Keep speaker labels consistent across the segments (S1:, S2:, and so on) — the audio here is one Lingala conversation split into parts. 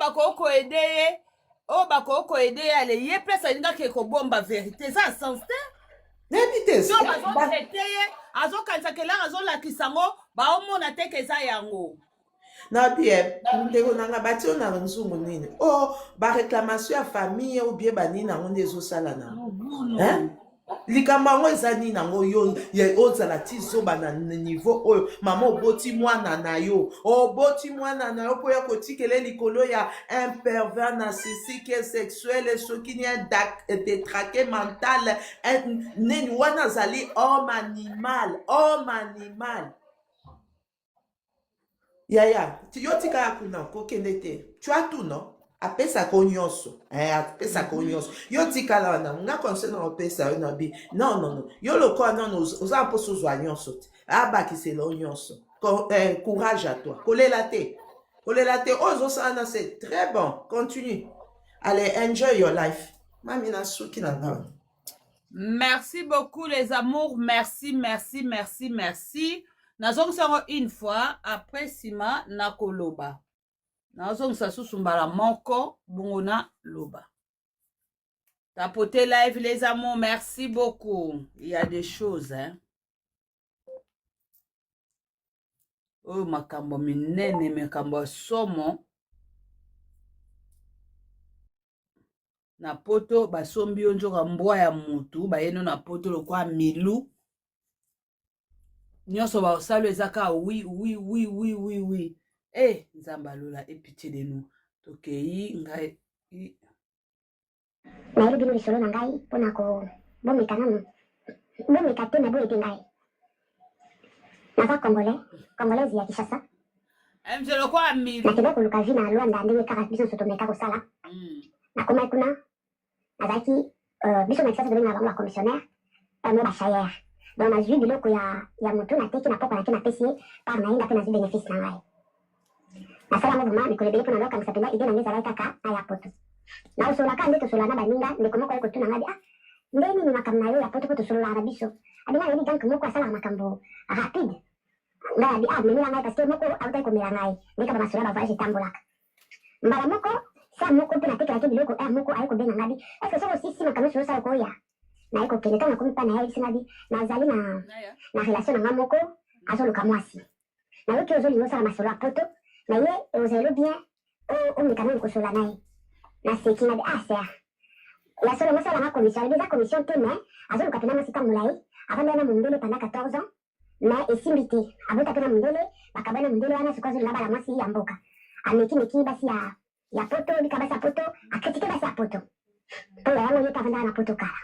S1: bakoki koede ye, oyo bakoki koede ye, ale ye place alingaki kobomba verité eza ya sens te.
S2: Nayebi te.
S1: So bazotraite ye, azokanisa kelaka, azolakisa yango, baomona te ke eza yango.
S2: Nabi eh, ndeko na nga batie yo na nzungu nini o oh, baréclamation ya famille ou bien banini yango nde ezosala na hein? Likambo yango eza nini yango yo ozala ti zoba na niveau oyo mama oboti mwana na yo, oboti mwana na yo mpo ya kotikele likolo ya un pervers narcissique sexuel, soki ni un détraqué mental nini wana, azali homme animal, homme animal. Yaya, yo tika ya kuna, kokende te. Tu as tout, non? Apesaka yo nyonso, eh, apesaka yo nyonso. Yo tikala wana. Nga conseil na opesa yo na bi, non, non, non, yo lokola nano oza na mposa ozwa nyonso te, abakisela yo nyonso. Courage à toi, kolela te, kolela te. Oyo ozosala na, c'est très bon, continue, allez, enjoy your life, mami. Na suki na nga.
S1: Merci beaucoup les amours, merci, merci, merci, merci. Nazongisa yango une fois, après nsima nakoloba. Nazongisa susu mbala moko bongo na loba. Tapoter live les amours, merci beaucoup. Il y a des choses, hein. Oyo makambo minene, makambo ya somo. Na poto basombi yo nzoka mbwa ya mutu, bayeno na poto lokwa milu nyonso baosala eza kaka oui, oui, oui, oui, oui, oui. E Nzambe alola e pitié de nous. Tokei ngai.
S3: Nayeli bino lisolo na ngai mpo na ko bomeka nanu, bomeka te, me boyede ngai. Naza Congolais, Congolaise ya Kinshasa.
S1: MJ lokwa milu.
S3: Nakendaki koluka vie na Luanda ndenge kaka biso nyonso tomeka kosala. Nakomaki kuna, nazalaki biso na Kinshasa tobengaka bango bacommissionnaire mo bachayeur. Donc nazwi biloko ya motu, nateki na pokwa, nake napesi ye part na ye, nga mpe nazwi bénéfice na ngai. Nasala yango vraiment mikolo ebele mpo na lokangisa mpenza idée na ngai ezalaki kaka aya poto. Nakosololaka nde tosolola na baninga, ndeko moko aye kotuna ngai: "Ah, nde nini makambo na yo ya poto?" Mpo tosololaka na biso, abi: "Ngai nayebi gank moko asalaka makambo rapide." Ngai abi: "Ah, memela ngai", parce que moko autaki komela ngai ndeka bamasolo ya bavoyage etambolaka. Mbala moko sa moko mpe natekelaki biloko heure moko, aye kobenga ngai bi: "Est ce que soki osisi makambo nyonso osala, okoya?" Naye kokende. Ntango nakomi mpa na ye, ayebisi ngai bi: "Nazali na relation na ngai moko, azoluka mwasi. Nayoki ozolinga osala masolo ya poto na ye, ozali bien omeka nanu kosolola na ye." Naseki nga bi: "Ah sœur, ya solo mosalanga commission?" Alobi: "Eza commission te, mais azoluka mpena mwasi. Ntango molai avandaki na mondele pendant 14 ans, mais esimbi te. Abota mpe na mondele, bakabwani na mondele wana. Sikoyo azolinga bala mwasi ya mboka. Ameki meki basi ya poto, bika basi ya poto, acritiquer basi ya poto mpo ya yango ye mpe avandaka na poto kala."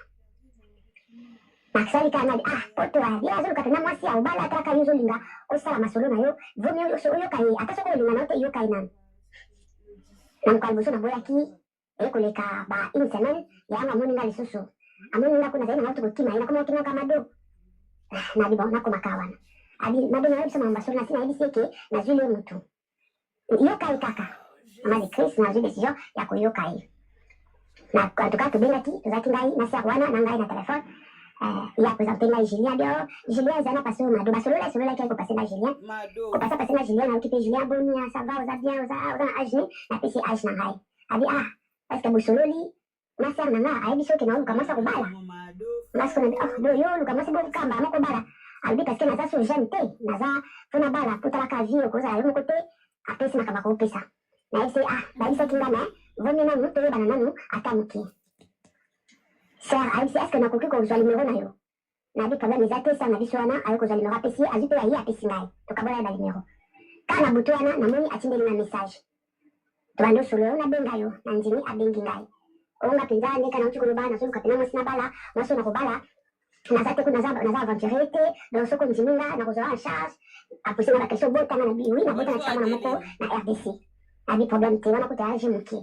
S3: Nasali kaka nabi: "Ah, poto ye azoluka mpena mwasi ya obala. Atalaka yo ozolinga osala masolo na yo, vomi oyoka ye, ata soki olinga na yo te, yoka ye nanu." Na mokolo liboso naboyaki. Eye koleka ba une semaine, yango amoni nga lisusu, amoni nga kuna, azali na nga kokima ye, nakoma kokimaka Mado. Nabi: "Bon, nakomaka wana." Abi: "Mado, nayebisa makambo basolo." Nasi nayebisi eke nazwili ye mutu, yoka ye kaka. Mama de Chris, nazwi décision ya koyoka ye. Na en tout cas tobengaki, tozalaki ngai na sœur wana na ngai na telefone. Ye aprésenter ngai Julien bio. Julien eza na pase oyo Mado basolola, esololaki, aye kopase na Julien, kopasa pase na Julien. Nayoki mpe Julien: "Boni, ça va? Oza bien? Oza na age ni?" Napesi age na ngai. Abi: "Ah, est ce que bosololi na sœur na nga? Ayebi soki naoluka mwasi akobala?" Nga siko nabi: "Oh, do yo oluka mwasi bokamba moko bala." Alobi: "Parce que naza so jeune te, naza mpo na bala, po talaka vie, okozala yo moko te." Apesi makambo akopesa. Nayebisi: "Ah, bayebisaki nga, mais vomi nanu toyebana nanu ata moke." Sœur ayebisi: "Est ce que nakoki kozwa numero na yo?" Nabi: "Problème eza te." Sœur na biso wana aye kozwa numero, apesi ye, azwi mpe ya ye, apesi ngai, tokabola ye banumero. Kaka na butu wana namoni atindeli nga message: "Tobandi osolo yo, nabenga yo." Na ndimi, abengi ngai onga mpenza ndeka nauti koloba: "Nazoluka mpena mwasi nabala, mwasi oyo nakobala, naza te, naza aventurier te. Donc soki ondimi nga, nakozwa en charge." Apose nga baquestion: "Botanga?" Na bi: "Oui, nabota na tika mwana moko na RDC." Abi: "Problème te, wana kuta age moke."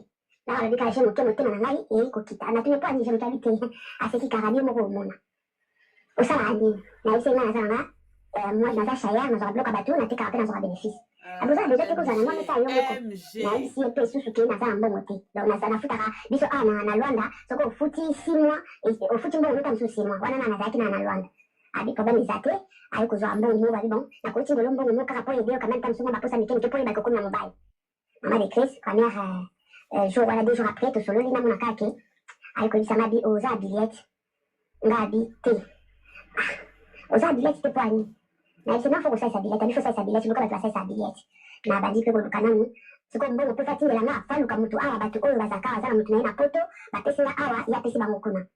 S3: Nanga alobi kaka age moke, motema na ngai eyei kokita. Natuni: "Mpo ani age moke?" Abi te, aseki kaka bio moko: "Omona osalaka nini?" Nayebisi ngai naza nanga moi, naza chayeur, nazwaka biloko ya bato, natekaka mpe nazwaka bénéfice. Aboza besoin te kozala na mwa mesa yo moko. Nayebisi ye mpe susu ke naza na mbongo te, donc nafutaka biso awa na Lwanda, soki ofuti 6 mois, ofuti mbongo nota mosusu 6 mois wana. Na nazalaki na Lwanda. Abi: "Problème eza te." Aye kozwa mbongo moko, abi: "Bon, nakotindela mbongo moko kaka mpo ede yo quand même, ta mosusu mwa baposa mike mike mpo oyeba kokomi na mobali." Mama de Chris, première Jour wana, 2 jours après, tosololi, namona kaka ke aye koyebisa nga bi oza billet. Nga abi te. Ah, oza billet te po ani? Nayebisi nga fo kosalisa billet, abi fo salisa billet, luka bato basalisa billet. Na bandi mpe koluka nanu. Sikoyo mbongo mpe fatindela nga, faluka mutu awa, bato oyo bazalaka awa, aza na mutu na ye na poto, bapesi nga awa, ye apesi bango kuna.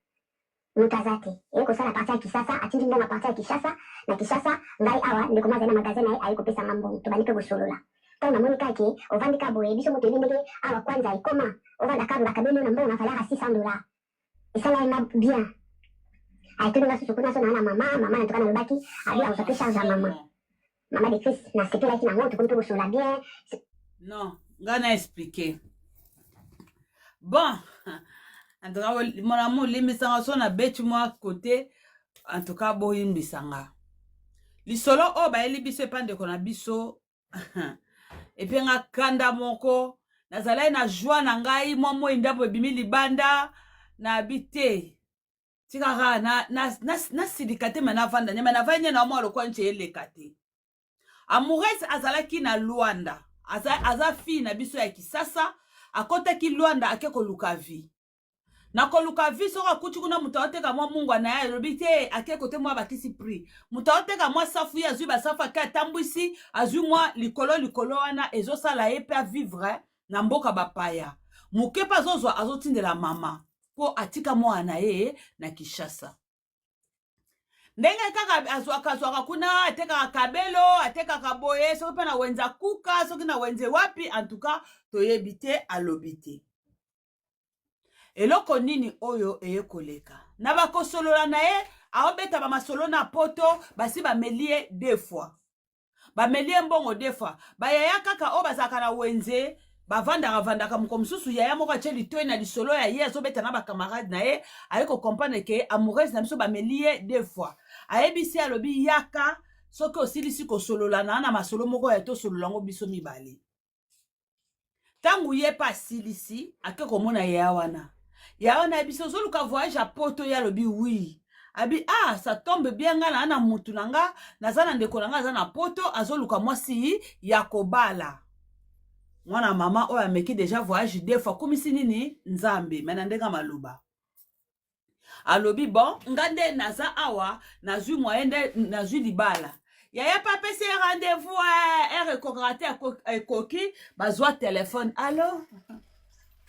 S3: Moto aza te. Eye kosala partir ya Kisasa, atindi mbongo à partir ya Kishasa, na Kishasa, ngai awa, ndeko moko azali na magasin na ye, aye kopesa nga mbongo. Tobandi mpe kosolola. Ntango namoni kaka ke ovandi kaka boye, biso moto oyebi ndenge awa kwanza ekoma, ovanda kaka boye, bakabeli yo na mbongo na valeur ya 600 $. Esala ye nga bien. Ayetuni nga susu kuna so naa na mama, mama na tuka nalobaki, abi akozwa mpe charge ya mama. Mama de Chris, nasepelaki nango, tokomi mpe kosolola bien.
S1: Non, nga na expliquer. Bon, en tout cas, mon amour, limbisanga so na beti mwa côté, en tout cas, boyimbisanga. Lisolo oyo bayeli biso epa ndeko na biso epe nga kanda moko, nazalaki na joie na ngai, mwa moi ndambo ebimi libanda, nabi te, tikaka nasilika te, me navanda nye, me navandi nye na mwa lokwa nce eleka te. Amoureuse azalaki na Lwanda, aza fille na biso ya Kisasa, akɔtaki Lwanda, ake koluka vie. Na koluka vie, soki akuti kuna moto aoteka mwa mungwa na ye, alobi te ake kote mwa bakisi prix, moto aoteka mwa safu, ye azwi basafu, ake atambwisi, azwi mwa likolo likolo wana, ezosala ye mpe avivre na mboka bapaya moke, mpe azozwa, azotindela mama mpo atika mwana na ye na Kishasa. Ndenge kaka azwaka azwaka kuna, atekaka kabelo, atekaka boye, soki mpe na wenze akuka, soki na wenze wapi, en tout cas toyebi te, alobi te eloko nini oyo eye koleka na bakosolola na ye. Aobeta bamasolo na poto, basi bameli ye deux fois, bameli ye mbongo deux fois. Bayaya kaka oyo bazalaka na wenze, bavandaka vandaka. Moko mosusu, yaya moko atie litoi na lisolo ya ye azobeta na bacamarade na ye, aye kocomprendre ke amoureuse na biso bameli ye deux fois. Ayebisi, alobi: "Yaka, soki osilisi kosolola na masolo moko ya tosolola yango biso mibale." Ntango ye mpe asilisi, ake komona yaya wana. Yaya wana ayebi biso ozoluka voyage ya poto. Ye alobi: "Oui." Abi: "Ah, ça tombe bien, nga na mutu na nga, naza na ndeko na nga aza na poto, azoluka mwasi ya kobala." Mwana mama oyo ameki déjà voyage deux fois, akomisi nini Nzambe me na ndenge maloba. Alobi: "Bon, nga nde naza awa, nazwi moyen nde nazwi libala." Yaya mpe apesi ye rendez-vous, heure ekokaka te, ekoki, bazwa telefone: "Allo,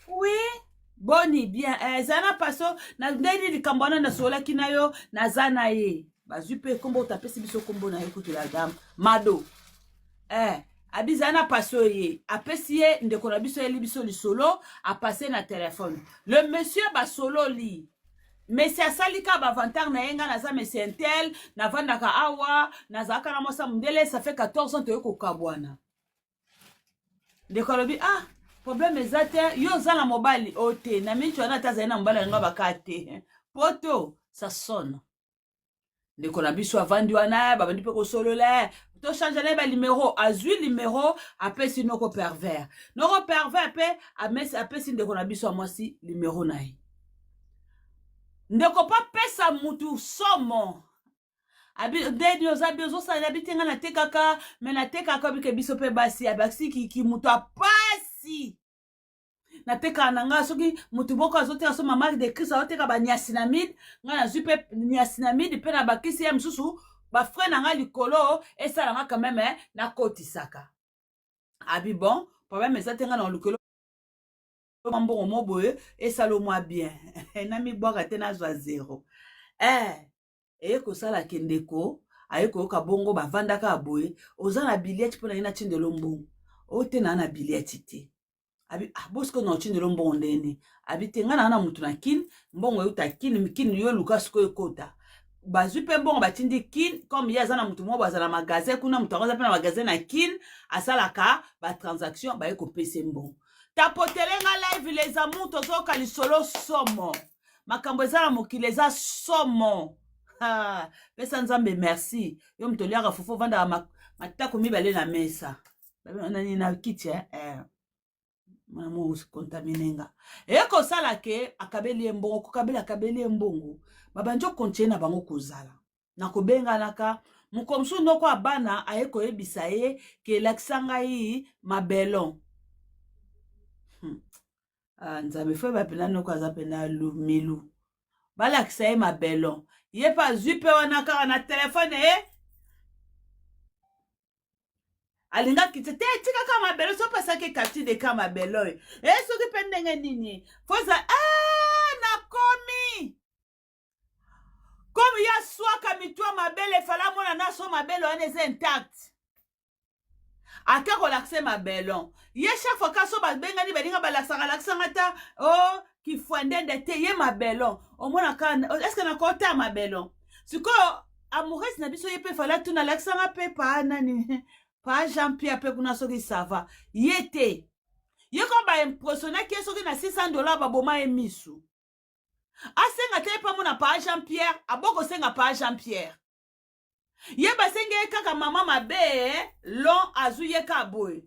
S1: oui, boni bien?" "Eza na paso na ndeni likambo wana nasololaki na yo, naza na ye." Bazwi mpe nkombo, apesi biso nkombo na ye kutu, la dame Mado. Abizala na paso, ye apesi ye ndeko na biso, ayeli biso lisolo, apase na telefone le monsieur, basololi. Mesi asali ka baavantage na ye: "Ngai naza monsieur un tel, navandaka awa, nazalaka na mwasi ya mondele, ça fait 14 ans, toye kokabwana." Ndeko alobi: "Ah, problème eza te, yo oza na mobali o te?" Na miniti wana ate azali na mobali, alinga baka te, poto ça sonne. Ndeko na biso avandi wana, babandi mpe kosolola, tochange na ye banuméro. Azwi numéro, apesi noko pervers. Noko pervers mpe apesi ndeko na biso ya mwasi numéro na ye. Ndeko mpo apesa mutu somo, abi: "Ndeni oza bi ozosala?" Abi te: "Nga natekaka, me natekaka bike biso mpe basi." Abakisi mutu apasi: "Natekaka na nga, soki motu moko azoteka so mama de Christ azoteka baniacinamide, ngai nazwi mpe niacinamide mpe na bakisi ya mosusu, bafrais na ngai likolo esala nga quand même nakotisaka." Abi: "Bon, problème eza te, ngai na olukelo mbongo mo boye esala mwa bien, namibwaka te, nazwa zero." Eye kosala ke ndeko aye koyoka bongo, bavandaka ya boye: "Oza na billet mpo na ye natindelo mbongo oyo te?" "Naa na billet te." Abi: "Ah, bosiko na otindelo mbongo ndeni?" Abi: "Te, ngai naa na mutu na Kine, mbongo euta Kine. Kine yo luka sikoyo ekota." Bazwi mpe mbongo, batindi Kine. Comme ye aza na mutu moko aza na magasin kuna, mutu yango aza mpe na magasin na Kine, asalaka batransaction, baye kopesa mbongo. Tapotelenga live, les amours, tozoyoka lisolo somo, makambo eza na mokili eza somo. Ha, pesa Nzambe merci. Yo moto oliaka fufu, ovandaka matako mibale na mesa nani na kiti, eh. Mwana mo contamine nga. Eye kosala ke akabeli ye mbongo, kokabela, akabeli ye mbongo, babandi okontinue na bango kozala na kobenganaka. Moko mosusu, noko ya bana aye koyebisa ye ke elakisa ngai mabelon. Ah, Nzambe fo yeba mpena noko aza mpena milu balakisa ye mabelon ye mpe azwi mpe wana kaka na telefone ye alingaki te te tika kaka mabelo so opesaki capture de ka mabelo oyo e soki mpe ndenge nini foza ah, nakomi komi ye aswaka mitu ya mabele efala amona na so mabele wana eza intact ake kolakisa mabelon ye chaque fois kaso babengani baninga balakisaka lakisanga ata o oh, kifwandende te ye mabelon omonaka estce nakota mabelon sikoyo amoureuse na biso ye mpe fala tuna alakisanga mpe pa nani pa jean pierre mpe kuna soki sava ye te ye ko baimpressionaki ye soki na 600 dollar baboma ye misu. Asenga te ye mpe amona pa jean pierre abokosenga pa jean pierre ye basengi ye kaka mama mabe lon azwi ye ka boye.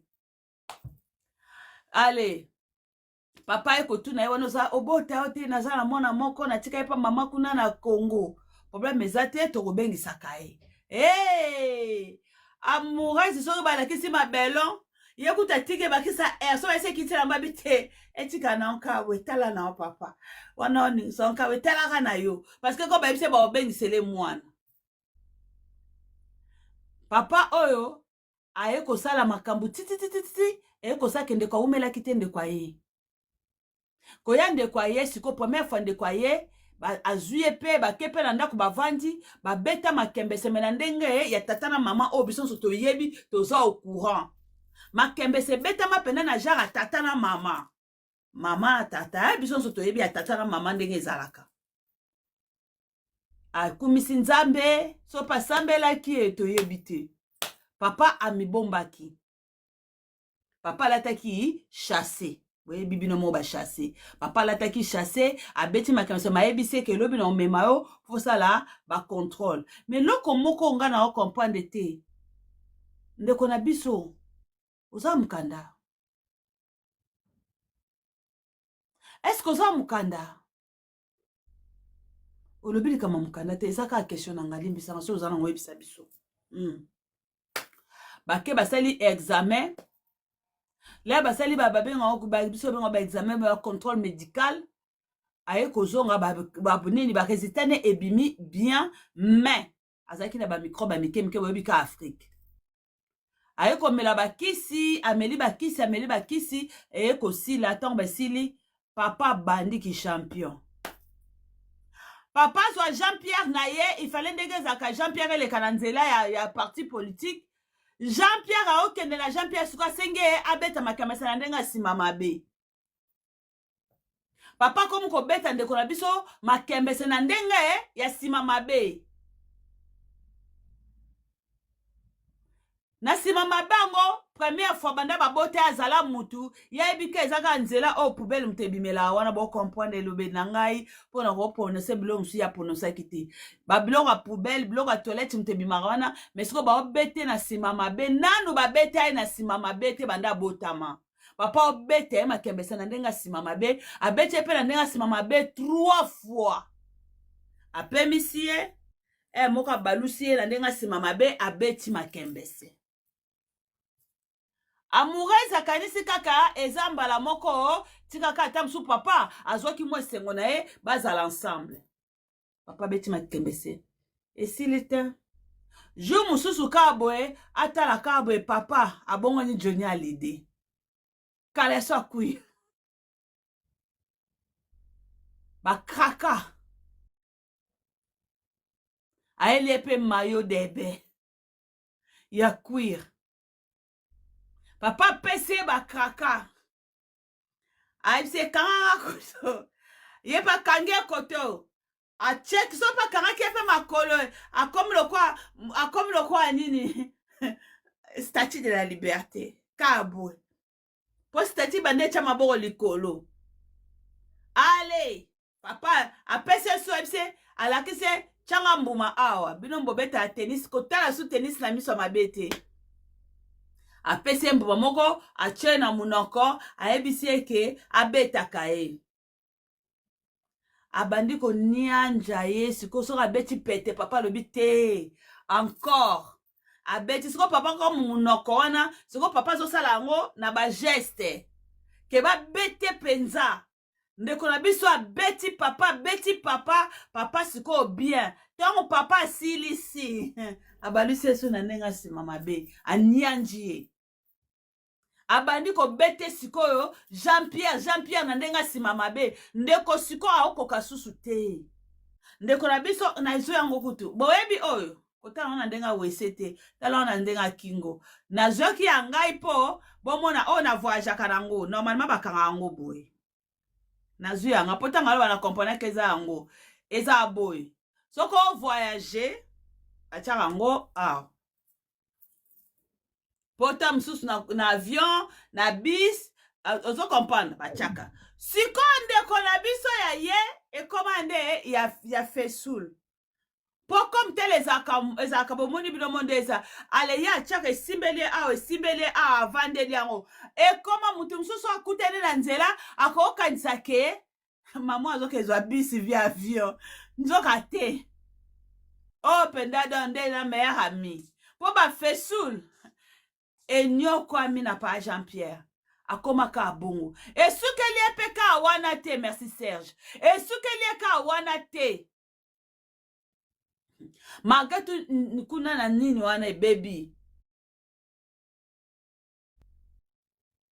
S1: Ale papa ye kotuna ye wana oza obota yo te, naza na mwana moko natika ye mpa mama kuna na Congo, problème eza te, tokobengisaka ye. Hey! Amoureuse soki balakisi mabelon ye kuta atiki ebakisa air so bayesi ekitela mbabi te, etika na nkawe tala na yo papa wana oningisa nkawe talaka na yo parce que ko bayebisi baobengisele mwana. Papa oyo aye kosala makambo tititititi eye kosala ke ndeko awumelaki te, ndeko aye koya, ndeko aye siko première fois ndeko aye azwi ye mpe bake mpe na ndako bavandi babeta makembeseme na ndenge ya tata na mama oyo biso nyonso toyebi, toza au courant. Makembese ebetama mpenza na genre ya tata na mama, mama na tata, biso nyonso toyebi ya tata na mama ndenge ezalaka. Akumisi Nzambe so mpe asambelaki ye toyebi te. Papa amibombaki, papa alataki chasse, boyebi bino moko bachasse. Papa alataki chasse, abeti makambo mayebisi eke elobi na omema yo fosala bacontrôle. Mais eloko moko nga na ocomprendre te, ndeko na biso, oza mokanda, est-ce oza mokanda? Olobi likambo ya mokanda te, eza kaka question na nga, limbisanga so oza nango oyebisa biso. Bake basali examen la basali babengaka biso benga baexamen ba contrôle médical. Aye kozonga nini, barésultat ne ebimi bien, mais azalaki na bamicrobe ya mike mike. Boyebi ka Afrique. Aye komela bakisi, ameli bakisi, ameli bakisi, eye kosila. Ntango basili, papa abandiki champion. Papa azwa Jean Pierre na ye, ifale ndenge ezalaka Jean Pierre eleka na nzela ya parti politique. Jean Pierre aokende na Jean Pierre siko asengi ye abeta makamasa na ndenge nsima mabe. Papa komi kobeta ndeko na biso makembese na ndenge ya nsima mabe. Na nsima mabe yango, première fois banda babota azala mutu yayebi ke eza kaka nzela oyo poubelle moto ebimelaka wana. Bocomprendre elobeli na ngai mpona koprononce biloko mosusu ya prononcaki te, babiloko ya poubelle, biloko ya toilette moto ebimaka wana. Mais sikoyo baobete na nsima mabe, nanu babeta ye na nsima mabe te banda abotama. Papa obeta ye makembesa na ndenge ya nsima mabe, abeti ye mpe na ndenge ya nsima mabe trois fois. Apemisi ye e moko, abalusi ye na ndenge ya nsima mabe, abeti makembese. Amoureuse akanisi kaka eza mbala moko, tikaka ata mosusu papa azwaki mwa esengo na ye bazala ensemble. Papa abeti makembese, esili te. Jour mosusu kaka boye, atala kaka boye, papa abongwani Johnny Hallyday, kaleso akwi bakraka, ayeli ye mpe mayo debe ya cuir. Papa apesi ye bakraka, ayebisi ekangaka koto, ye mpe akangi ye koto, acheki so mpe akangaki ye mpe makolo, akomi lokwa nini, Statue de la Liberté kaka boye, mpo statue bande etya maboko likolo. Ale papa apesi ye so, ayebisi ye, alakisi ye: "Tyanga mbuma awa." Bino mbobeta ya tennis, kotala su tennis na miso ya mabe te. Apesi ye mbuma moko, atie na monoko, ayebisi ye ke abetaka ye. Abandi konianja ye. Sikoyo soki abeti pete, papa alobi te, encore abeti. Sikoyo papa ko monoko wana, sikoyo papa azosala yango na bageste. Ke babete mpenza ndeko na biso abeti papa, abeti papa, papa sikoyo bien. Ntango papa asilisi, abalisi yesu na ndenge nsima mabe, anianji ye, abandi kobete sikoyo Jean Pierre, Jean Pierre na ndenge nsima mabe. Ndeko sikoyo aokoka susu te. Ndeko na biso na ezo yango kutu boyebi oyo kotala na ndenge awese te, tala na ndenge akingo. Nazwaki ya ngai mpo bomona oyo na voyageaka nango, normalement bakanga yango boye. Nazwi yanga mpo ntango aloba na comprendre eza yango, eza boye. Soki ovoyage, atiaka yango awa pota mosusu na avion, na bis, ozo comprendre, batiaka. Sikoyo ndeko na biso ya ye ekoma nde ya fesul mpo comme tel ezalaka bomoni bino mo nde eza ale ye atiaka, esimbeli ye awa, esimbeli ye awa, avandeli yango. Ekoma motu mosusu akutani na nzela akokanisa ke mama azokezwa bisi via avion, nzoka te. Oyo mpenza don nde na meilleur ami mpo bafesul enyokwami na pa Jean Pierre akomaka bongo. Esukeli ye mpe ka wana te. Merci Serge. Esukeli ye ka wana te, malgré tout kuna na nini wana ebebi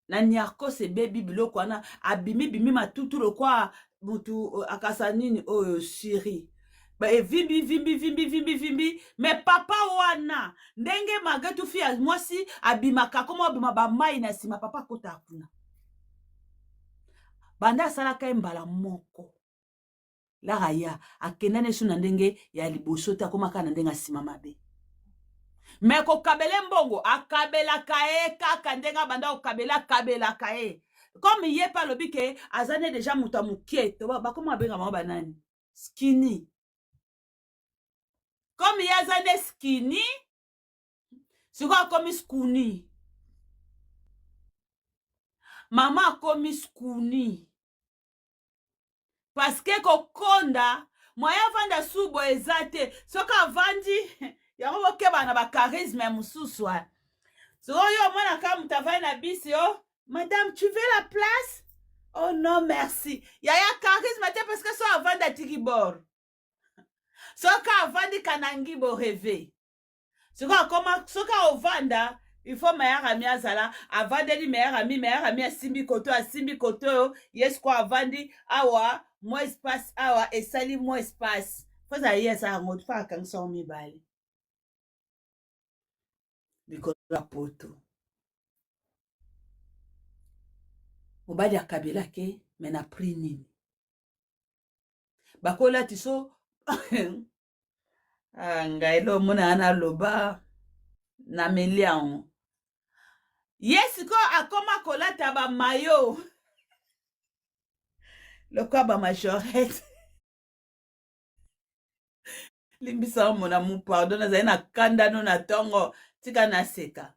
S1: na niarkos, ebebi biloko wana, abimi bimi matutu lokwa mutu akasa nini oyo siri evimbi vimbi vimbi vimbi vimbi. Me papa wana ndenge malgré tout fi ya mwasi abimaka, akoma abima bamai na nsima. Papa akota kuna, banda asalaka ye mbala moko lara ya akenda neso na ndenge ya liboso te, akomaka na ndenge nsima mabe. Me kokabele mbongo, akabelaka ye kaka ndenge abanda kokabela, akabelaka ye comme ye mpe alobi ke aza ne deja moto ya moke. Bakoma babenga bango banani, skinny. Comme ye aza nde skinny, sikoyo akomi skuni. Mama akomi skuni parce que kokonda moyen avanda subo eza te. Soki avandi yango, bokeba na bacharisme ya mosusu. Soki oyo omonaka moto avandi na bisi: "O madame, tu veux la place?" "Oh non, merci." Yaya charisme te, parce que so avandi atiki bord, soki avandi kanangi boreve. Soki akoma, soki aovanda, il faut meilleur ami azala avandeli meilleur ami. Meilleur ami asimbi koto, asimbi koto oyo ye sikoyo avandi awa, mwa espace awa esali mwa espace. Fo azala ye aza yango, fo akangisa yango mibale likolo ya poto. Mobali akabelake me na prix nini bakolati so. Ah, ngai lo omona naloba na meli yango. Ye sikoyo akoma kolata bamayo lokola bamajorette. Limbisa mona mu pardon, nazali na kanda no na ntongo, tika naseka.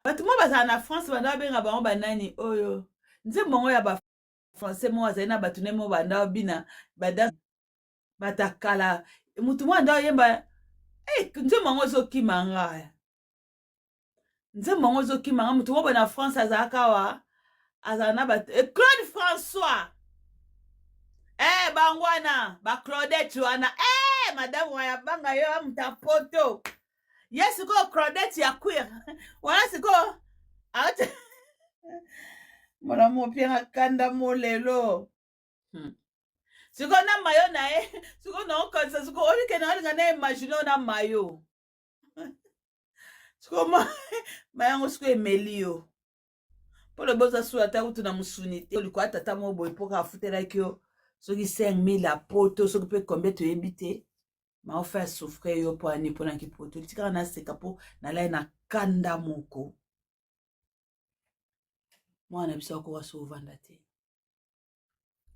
S1: Bato mo bazala na France, banda babenga bango banani oyo nzembo yango ya bafrançais mo azali na bato ne mo banda babina bada batakala motu mo anda oyemba. Hey, nzembo yango ezokima nga, nzembo yango ezokima nga. Motu mo boye na France azalaka awa, azala na bato, Claude François, bango wana baclaudette wana. Madame waya banga yo moto apoto ye sikoyo Claudette ya cuir wana sikoyo mona mopianga kanda mo lelo. Sikoyo na mayo na ye, sikoyo naokanisa, sikoyo oyike naolinga na imagine oyo na mayo sikoyo mayango sikoyo emeli yo mpo lobi oza susu ata kutu na mosuni te liko atata moko boye mpoka afutelaki yo soki 5000 ya poto, soki mpe combien toyebi te, maofa asouffre yo mpo ani mpona kipoto. Tikaka naseka mpo nalai na kanda moko. Mwana biso akoka so ovanda te.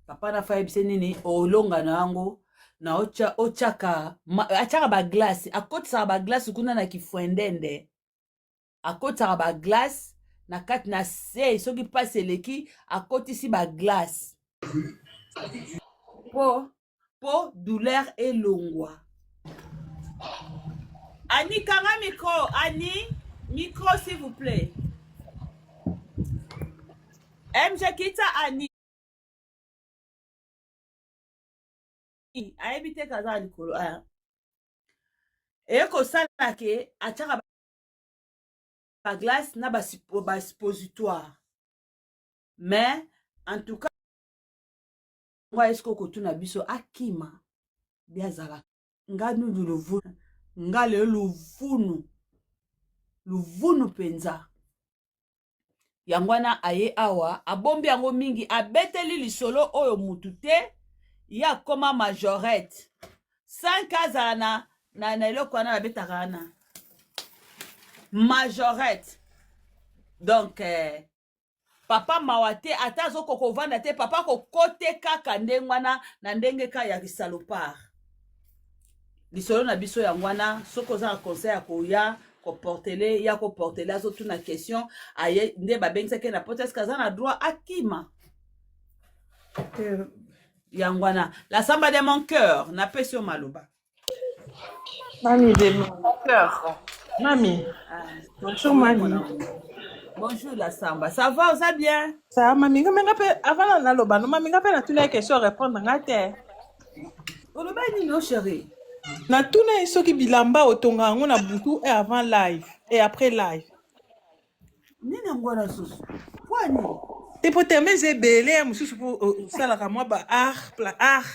S1: Papa na fa yebise nini olonga na yango na otiaka, atiaka baglace, akotisaka baglace kuna na kifwendende, akotisaka baglace na kati na se. Soki mpasi eleki, akotisi baglace po douleur elongwa. Ani, kanga micro. Ani, micro s'il vous plaît. MG kita ani ayebi te kaza likolo aya eye kosala ke atiaka baglace na basuppositoire, mais en tout cas ngo eske okotuna biso akima bi azala nga nunu luvunu, nga lelo luvunu, luvunu mpenza. Yango wana aye awa, abombi yango mingi, abeteli lisolo oyo mutu te. Ye akoma majorette 5, azala na eloko wana babetaka wana majorette. Donc papa mawa te, ata azokoka kovanda te, papa kokote kaka ndenge wana na ndenge ka ya salopard. Lisolo na biso yango wana. Soki oza na conseil ya koya koportele, ya koportele. Azotuna question aye nde babengisaki na poto, eske aza na droit akima? Yango wana, la samba de mon cœur, napesi yo maloba.
S4: Mami de mon cœur. Mami.
S1: Ah,
S4: Bonjour,
S1: oui,
S4: mami.
S1: Mon amour. Bonjour la samba, ça va, oza bien?
S4: Ça va, mami. Nga menga pe avant na naloba no mami, nga pe natuna ye question, répondre nga te.
S1: Oloba nini o chéri?
S4: Natuna ye soki bilamba otonga yango na butu et avant live et après live.
S1: Nini yango wana susu po nini?
S4: Te, po terme eza ebele ya mosusu, po osalaka mwa ba art pla art.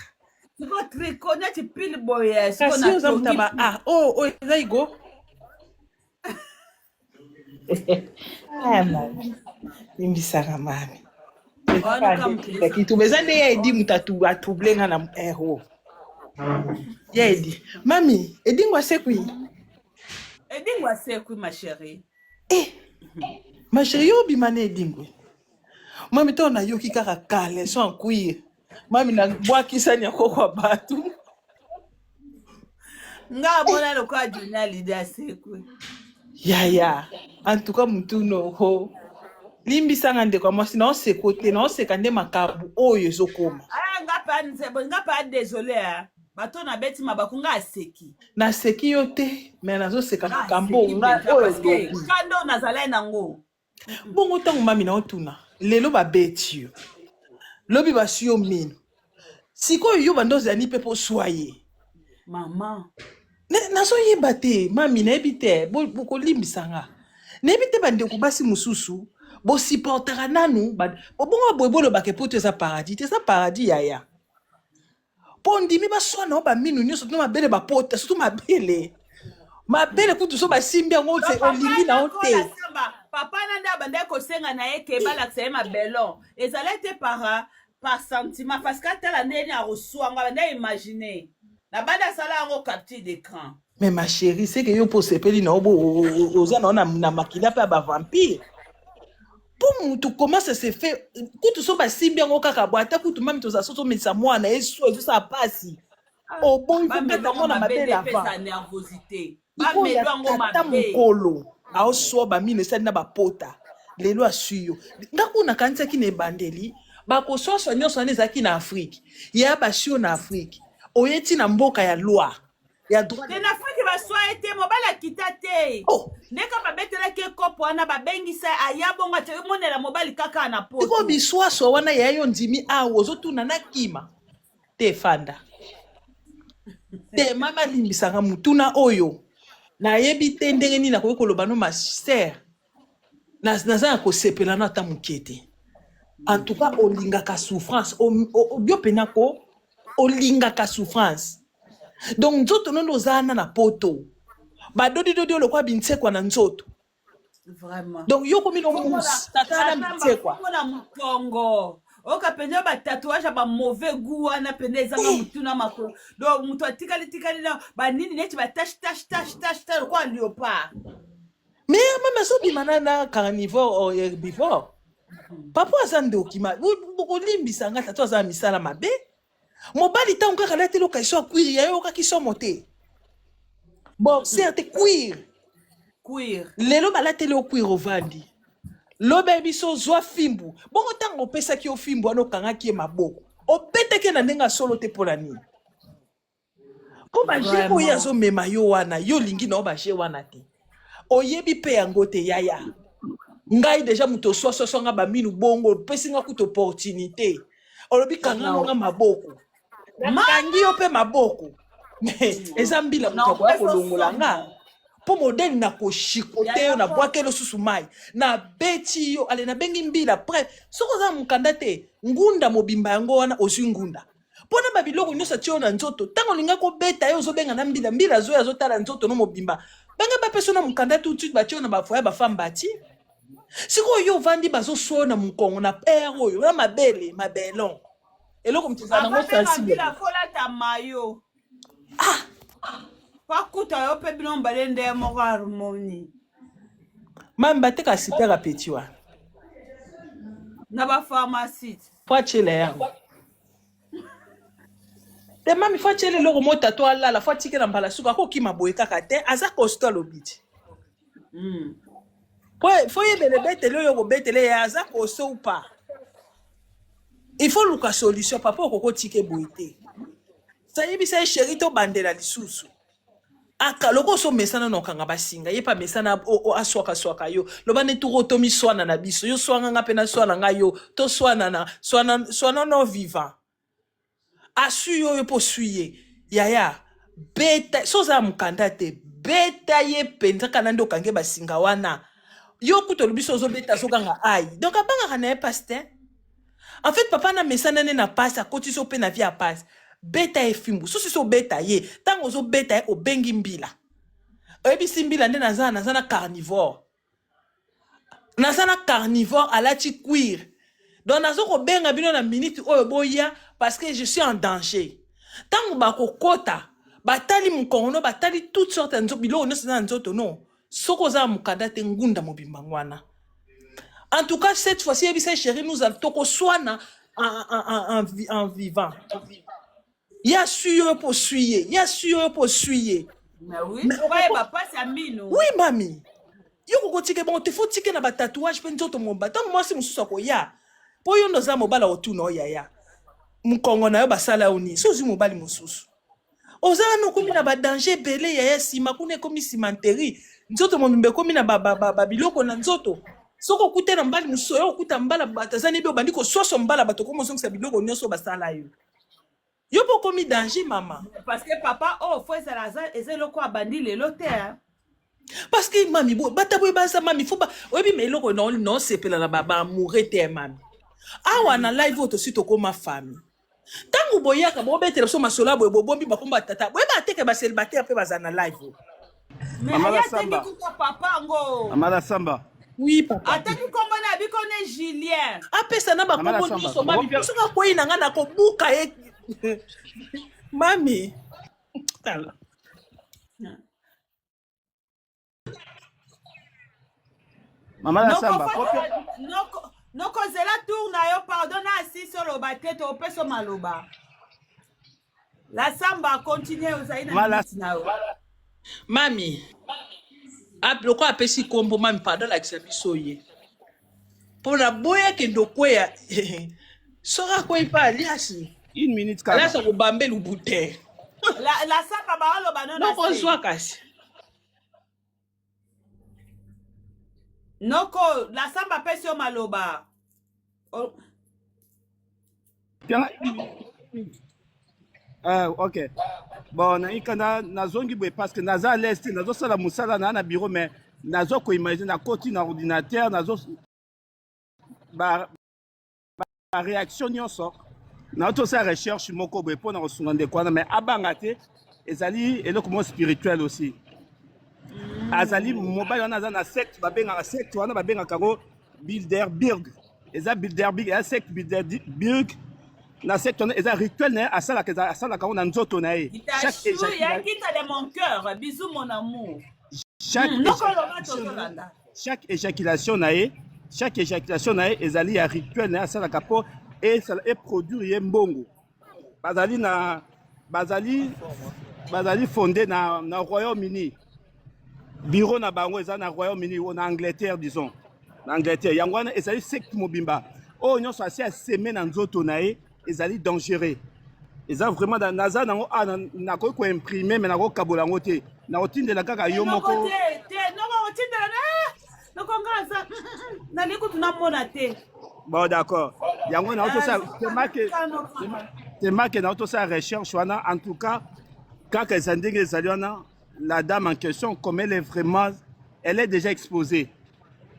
S1: Siko tricot neti pile boye, siko
S4: Kasi oza moto ya
S1: natongi.
S4: Ba art oyo oyo eza igo. Ah, mami. Limbisaka mami.
S1: Wana mokili.
S4: Kituba eza nde ya edi moto atrouble nga na ero ya edi. Mami, edingo asekwi.
S1: Edingo asekwi, ma chérie.
S4: Eh, ma chérie, yo obima na edingwe. Mami, ntango nayoki kaka caleçon en cuir, mami, nabwakisani ya kokwa bato.
S1: Nga amona lokola Johnny Hallyday asekwi.
S4: Yaya, en tout cas mutuno ho limbisanga, ndeko ya mwasi, naoseko te, naoseka nde makambo oyo ezokoma.
S1: Aya, nga pa nzebo, nga pa désolé, ah. Bato nabeti mabaku, nga aseki.
S4: Naseki yo te, me nazoseka
S1: Nga
S4: makambo
S1: aseki
S4: nga
S1: mpenza
S4: oyo
S1: parce que
S4: olobi.
S1: Kanda oyo nazalai nango.
S4: Bongo ntango mami naotuna, lelo babeti yo, lobi basi yo mino, sikoyo yo banda ozali mpe mpo swa ye.
S1: Mama.
S4: Nazoyeba te mami, nayebi te, bokolimbisa nga, nayebi te. Bandeko basi mosusu bosupportaka nanu bobongo boye, bolobaka poto eza paradis te. Eza paradis, yaya, mpo ndimi baswana o baminu nyonso tino mabele bapota, surtout mabele, mabele kutu so basimbi yango olingi na yo te.
S1: Samba, papa na nde abandaki kosenga na ye ke balakisa ye mabelon, ezalaki te par sentiment, parce que atala ndenge akoswa yango, abandaki imagine na banda asala yango capture d'écran.
S4: Mais ma chérie, c'est que yo mpo osepeli na yo, bo oza na yo na makila mpe ya bavampire, mpo mutu, comment ça se fait? Kutu so basimbi yango kaka bo, ata kutu mami tozala so tomelisa mwana ye so ezosala pasi, oboyi kokata mwana mabele avant.
S1: Epesa nervosité.
S4: Sikoyo ya
S1: Bamelo yango
S4: tata
S1: mabe.
S4: Mokolo aoswa bamino esali na bapota, lelo aswi yo. Nga kuna nakanisaki na ebandeli bakoswaswa nyonso wana ezalaki na Afrike ya basio, na Afrike oye ti na mboka ya loi ya droit.
S1: Te, na Afrike baswa ye te, mobali akita te.
S4: Oh.
S1: Ndenge babetelaki ekopo wana, babengisa aya bongo, atie omonela mobali kaka na
S4: sikoyo
S1: poto.
S4: Biswaswa wana ya yo ndimi awa, ozotuna nakima te, fanda te. Mama, alimbisaka mutuna oyo, nayebi te ndenge nini nakoki koloba no. Ma sœur, naza ya kosepela no ata moke te. En tout cas olingaka souffrance, yo mpena ko olingaka souffrance. Donc nzoto nono oza wana na poto, badodidodi oyo lokola bintsekwa na nzoto.
S1: Vraiment.
S4: Donc yo komi no mousse, tata wana bintsekwa.
S1: Mpona mokongo oyoka mpenza batatouage ya bamauvais goût wana mpenza, ezanga motu na makolo. Donc moto atikali tikali na banini neti batache tache tache tache tache lokola léopard.
S4: Mais mama azobima na carnivore oh, herbivore. Papa aza ndoki, bokolimbisa nga, tata aza na misala mabe. Mobali ntango kaka alateli okaiso ya cuir ya yo, okaki somo te, boxer te, cuir.
S1: Cuir.
S4: Lelo balateli yo cuir, ovandi, lobi biso ozwa fimbu. Bongo ntango opesaki yo fimbu wana, okangaki ye maboko, obetaki ye na ndenge ya solo te. Mpo na nini? Mpo baje oyo azomema yo wana, yo olingi na yo baje wana te, oyebi mpe yango te, yaya. Ngai deja moto oswaswaswa nga baminu bongo, opesi nga kutu opportunité. Olobi kanga nga maboko. Nakangi yo mpe maboko. Mais eza mbila moto akoya kolongola nga. Mpo modele na koshikote yo, nabwakeli yo susu mai. Nabeti yo, ale nabengi mbila. Bref, soki oza na mokanda te, ngunda mobimba yango wana ozwi ngunda. Mpo na babiloko nyonso atie yo na nzoto, ntango olinga kobeta ye ozobenga na mbila, mbila azoya azotala nzoto no mobimba. Banga bapesa yo na mokanda tout de suite, batie yo na bafoyer bafemme bati. Sikoyo yo ovandi bazoswa yo na mokongo na pere oyo, na mabele, mabelon. Eloko moto ezala nango
S1: Avant benga
S4: sensible.
S1: mbila folata mayo. Ah! Pakuta yo pe bino mbale nde moko harmonie.
S4: Mami bateka super appétit wana.
S1: Na ba pharmacie.
S4: Faut atiela yango. Te mami faut atiela eloko mo tato alala, faut atikela mbala suka akokima boye kaka te, aza costaud alobi ti. Faut yebele betele oyo kobetele ye aza costaud ou pas. Il faut luka solution papa okoko tike boye te. Sayebisa ye chéri tobandela lisusu. Aka loko oso mesana na okanga basinga ye pa mesana aswaka swaka yo loba ne turo to miswana na biso yo swanga nga pe na swana nga yo to swana na swana swana no vivant asui yo yo po sui ye yaya beta so oza mukanda te beta ye penza kana nde okange basinga wana yo kutu olobi so ozobeta azoganga ai donc abangaka na ye pasi te. En fait papa na mesana ne na pasi akotisi yo pe na vie ya pasi. Beta ye fimbu. Sosi so beta ye. Tango ozo beta ye obengi mbila. Oyebisi mbila nde naza naza na carnivore. Naza na carnivore alati cuir. Donc nazo kobenga bino na minute oyo boya parce que je suis en danger. Tango bakokota batali mokongo no batali toutes sortes ya nzoto biloko nyonso eza na nzoto no. Soki oza na mokanda te ngunda mobimba ngwana. En tout cas cette fois-ci yebisa chérie nous allons tokoswana en, en, en, en, en vivant. Ya su yo po suye, ya su yo po suye.
S1: Mais oui, Mais ouais, ba pasi ya mino.
S4: Oui mami. Yo kokotika bon te faut tika na ba tatouage pe nzoto mobimba. Tango mwasi mosusu akoya. Po yo ndoza mobala otuna oyaya. Mukongo na yo basala yo nini? Sozi mobali mosusu. Oza wana okomi na ba danger ebele yaya sima kuna ekomi cimenterie nzoto mobimba ekomi na ba, ba, ba, ba biloko na nzoto soki okute na mbali mosusu oyo okuta mbala bato aza nebi obandi koswaswa mbala bato okomi ozongisa biloko nyonso basala yo yo mpe okomi danger mama.
S1: Parce que papa oyo oh, fo ezala eza eloko abandi lelo te hein.
S4: Parce que mami bo bata boye baza mami fo ba oyebi ma eloko na nosepela na ba ba amoureux te mami awa na live oyo tosi tokoma famille. Tango boyaka bobetela biso masolo ya boye bobombi bakombo ya tata boyeba te ke ba célibataire pe bazala na live oyo.
S1: Mais
S5: Mama
S1: aye
S5: la
S1: atangi
S5: samba.
S1: kuta papa yango.
S5: Mama la samba.
S4: Oui papa.
S1: Atangi kombo na biko ne Julien.
S4: Apesa na
S5: Mama la
S4: bakombo
S5: samba.
S4: nyonso mami
S5: Moko
S4: soki akwei na nga nakobuka ye. Mami. Tala.
S5: Mama la samba.
S1: Noko noko zela tour na yo pardon na asisi oloba te topesa maloba. La samba continue ozali na minute na yo.
S4: Mami, lokola apesi kombo mami pardon alakisa biso ye. Mpo na boya akende okweya soki akwei mpe alias.
S5: Une minute kaka.
S4: Alias akobambe lubute.
S1: La samba baoloba no na se.
S4: Noko zwa kasi.
S1: Noko la samba apesi yo maloba. Oh.
S5: Ok. Bon, naika na nazongi boye parce que naza à l'aise te, nazosala mosala na na bureau mais nazo ko imaginer na koti na ordinateur, nazo ba ba réaction nyonso. Na tosala recherche moko boye mpo na kosunga ndeko wana mais abanga te, ezali eloko moko spirituel aussi. Azali mobali wana aza na secte, babengaka secte wana babengaka yango Bilderberg. Eza Bilderberg, eza secte Bilderberg. Na secte wana eza rituel na ye asalaka, eza asalaka yango na nzoto na ye. Chaque
S1: éjaculation. Kita de mon cœur, bisous mon amour.
S5: Chaque éjaculation, chaque éjaculation na ye, chaque éjaculation na ye ezali ya rituel na ye asalaka po esala e produire ye mbongo. Bazali na bazali bazali fondé na na Royaume-Uni. Bureau na bango eza na Royaume-Uni ou na Angleterre disons. Na Angleterre yango wana ezali secte mobimba. Oyo nyonso asi aseme na nzoto na ye ezali dangereux. Eza vraiment da, naza nango a na, nakoki ko imprimer mais nakoki kabola yango te. Nakotindela kaka yo moko.
S1: Te, te, noko otindela na. Noko nga aza nalingi kutu namona te.
S5: Bon d'accord. Yango na otosala temake temake na otosala recherche wana en tout cas kaka eza ndenge ezali wana la dame en question comme elle est vraiment elle est déjà exposée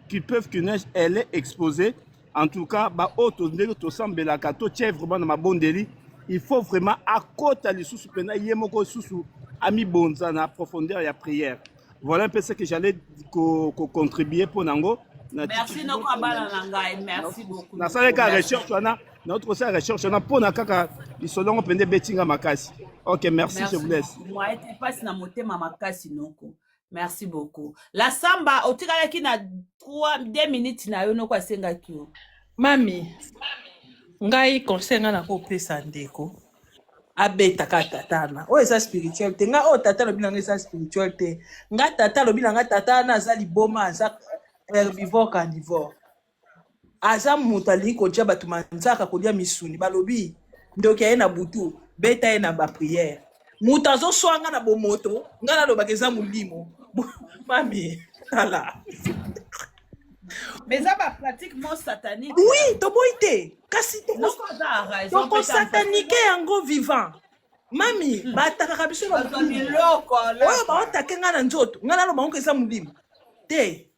S5: qui peuvent qu'il neige elle est exposée en tout cas ba oyo to ndenge tosambelaka totie vraiment na mabondeli il faut vraiment akota lisusu mpena ye moko lisusu amibonza na profondeur ya prière voilà un peu ce que j'allais ko, ko contribuer mpo nango
S1: merci noko abana na ngai merci beaucoup
S5: nasalaki kaka recherche wana nauti kosala recherche wana mpo na kaka lisolo yango mpenza ebeti nga makasi ok merci, merci je vous laisse
S1: moi ete mpasi na motema makasi noko merci beaucoup la samba otikalaki na 3 2 minutes na yo noko asengaki yo
S4: mami ngai conseil ngai nakopesa ndeko abeta kaka tata wana oyo eza spirituel te ngai oyo tata alobi na ngai eza spirituel te ngai tata alobi na ngai tata wana aza liboma aza herbivore carnivore aza moto alingi kotia bato manzaka kolia misuni balobi ndoki aye na butu beta ye na bapriere moto azoswa nga na bomoto nga nalobaka eza molimo mami tala
S1: mais eza bapratique mo satanique
S4: oui toboyi te kasi tokosatanike yango vivant mami batakaka biso na
S1: biloko
S4: oyo baotake ngai na nzoto ngai naloba ngo eza molimo te